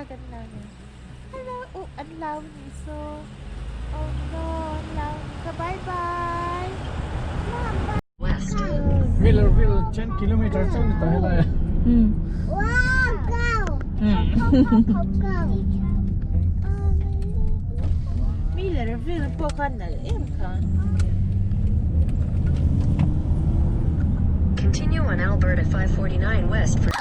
kan hlau ni hello uh an hlau anih saw oh no an hlau anih kha bye bye Millerville 10 kilometer chauh ni ta helai a. Millerville pawh kha nalh em kha. Continue on Alberta 549 West for.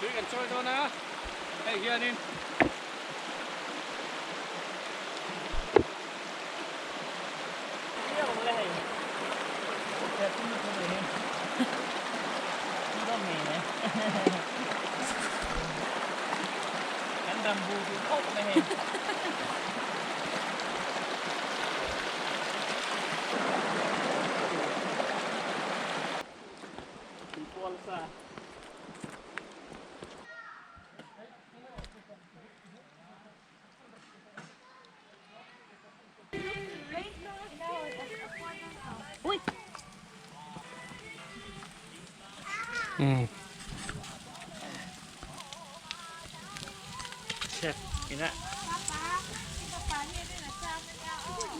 Tui kan chawi dawn a, hei hianin.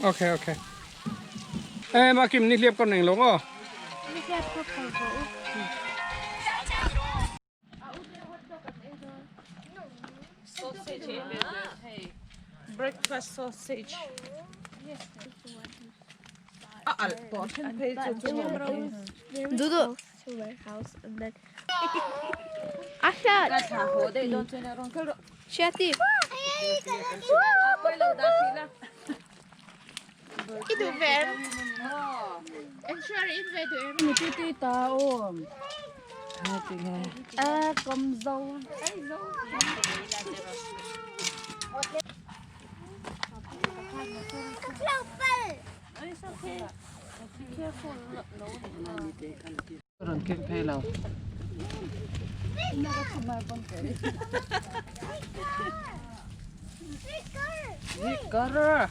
Okay okay. Ê ma kim ni hliap ka nei lo aw. Ni hliap ka phawrh rawh u. Sausage ei ve ve hei breakfast sausage a alh tawh then phei chu chu Dudu Hriati I duh ve em? Ensure in ve duh em? Rawn keng phei lo. Kar.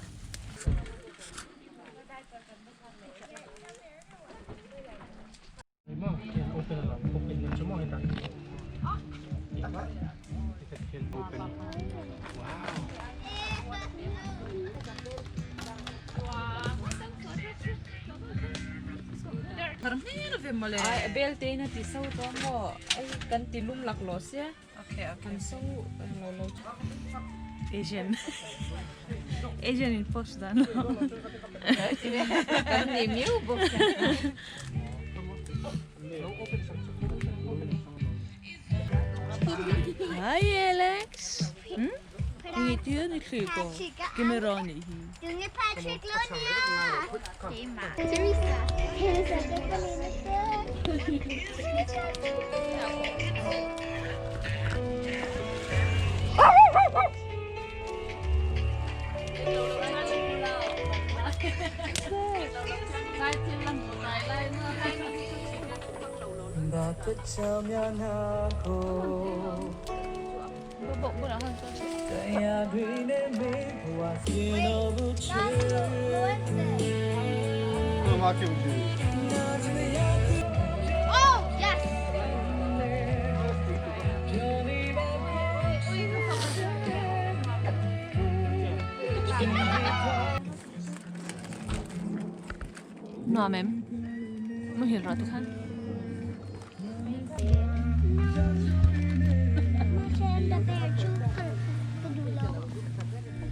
Ai bel te in a ti so tawh maw ai kan ti lum lak lawh sia kan so lo lo Asian Asian in post dan lo kan ni miau bawk Hi Alex hmm? Nge tia ni thli ko camera nih hi. Nuam em? Muhil rawh tikhan.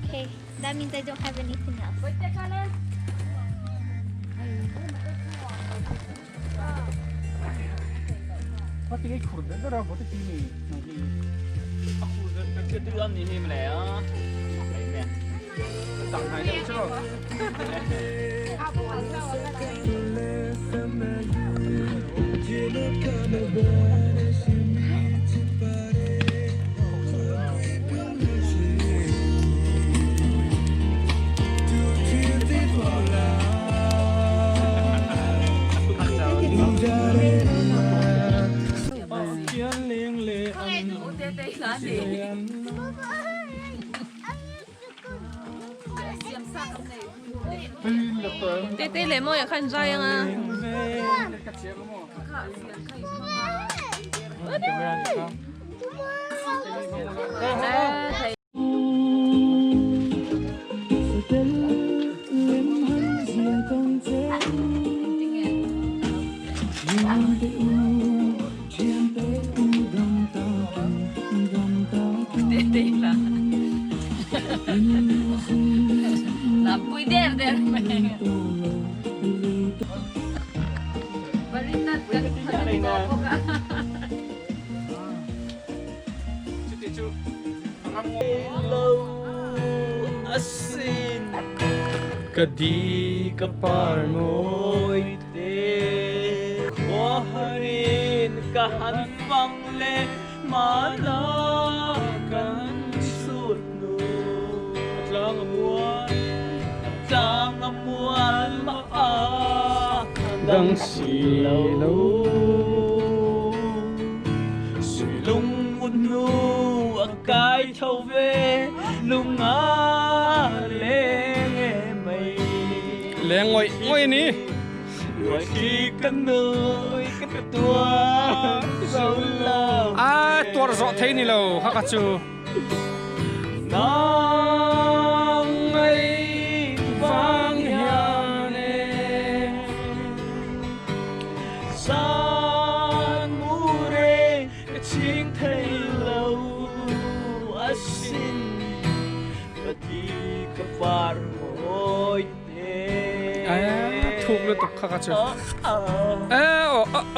Okay, that means I don't have anything else. Tete leh mawiah khan zai anga. Pui der der mai. Ka di ka par mawi te Khua harin ka han fang le mana kan sut nu A tlang a mual A tlang a mual ma a dang si lo Sui lung ngut nu a kai tho ve lung a leng e mei Leng ngoi ngoi ni Ngoi khi ka nơi ka tua zo lo A tuar zawh thei ni lo kha ka chu. Nang ei vang hian e San mure ka ching thei lo asin Ka thi ka par mawi te A thuk lutuk kha ka chu. A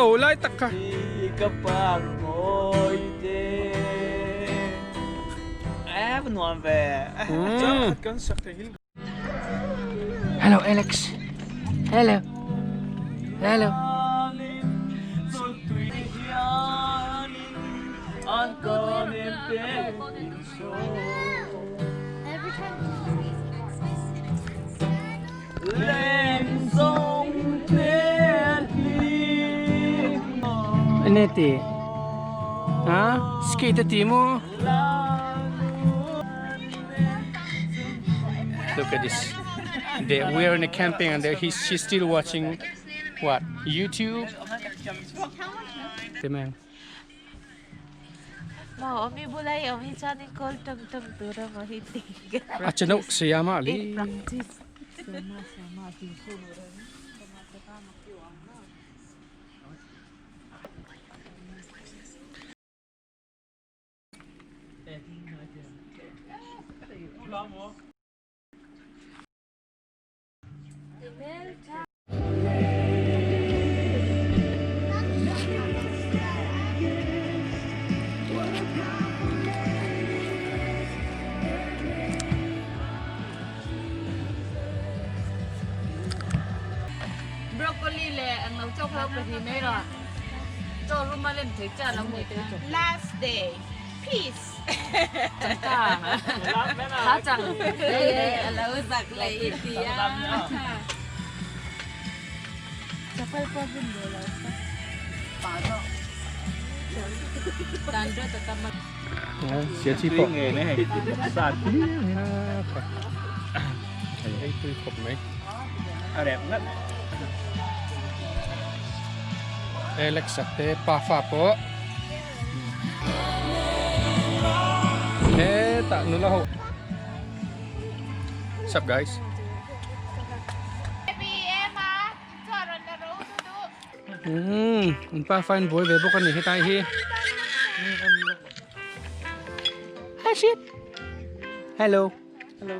o lai tak kha. Ka par mawi te nuam ve. Hello Alex. Hello. Hello. Ane ti. Ha? Skate ti mo. Look at this. They, we are in a camping and he's, she's still watching what? YouTube? Te man. Ma omi bulai omi chuan in call tang tang tur a maw hi ti A chano siama li. Practice. Broccoli leh ang lo chawk ho pahnih mai rawh. Chaw rum a lem thei chiah lo ni. Last day. Peace. Tha chang. A lo zak leh i ti a. Chapal pawh bun duh lo. Sia chi pawh hei tui khawp mai a rep ngat Alexa te pafa pawh hetah nula ho Sup guys Umm an pafa in buai ve bawk a ni hetlai hi Hi shit Hello Hello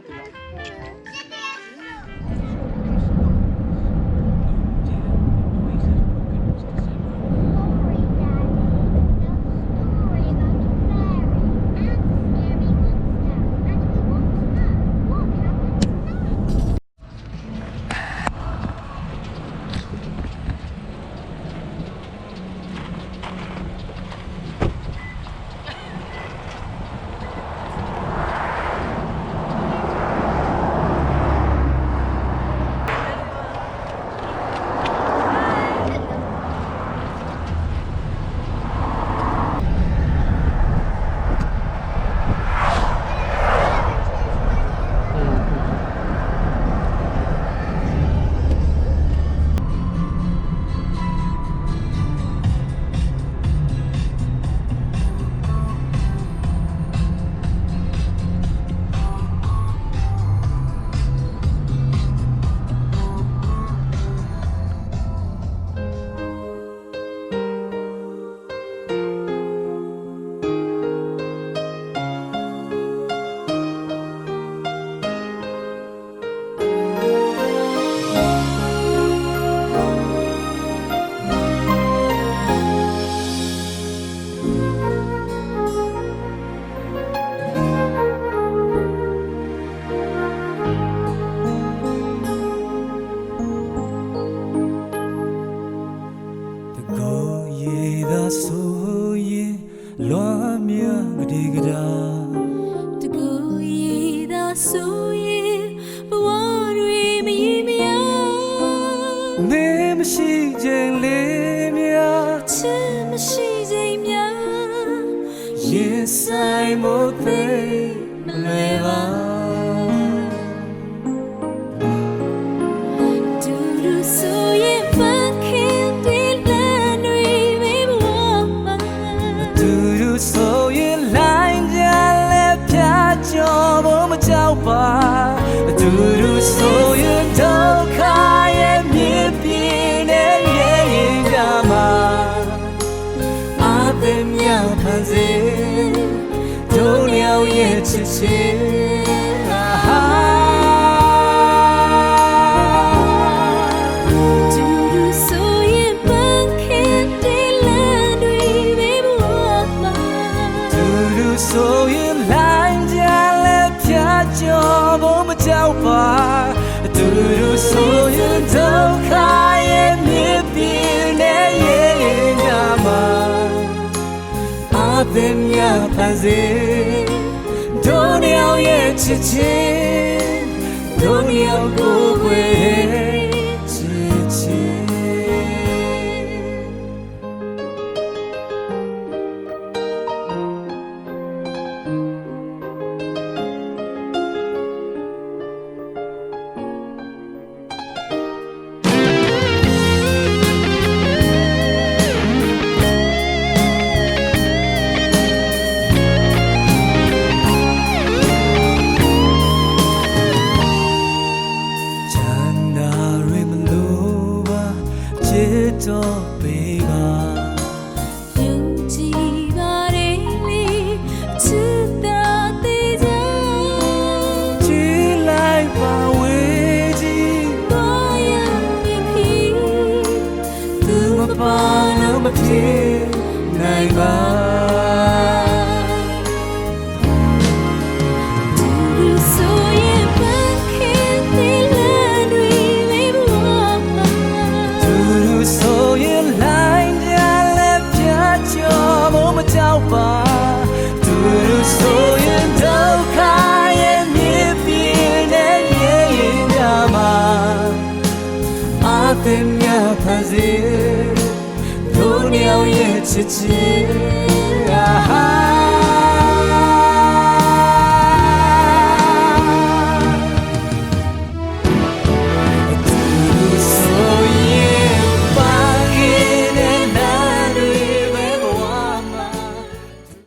秒也接近。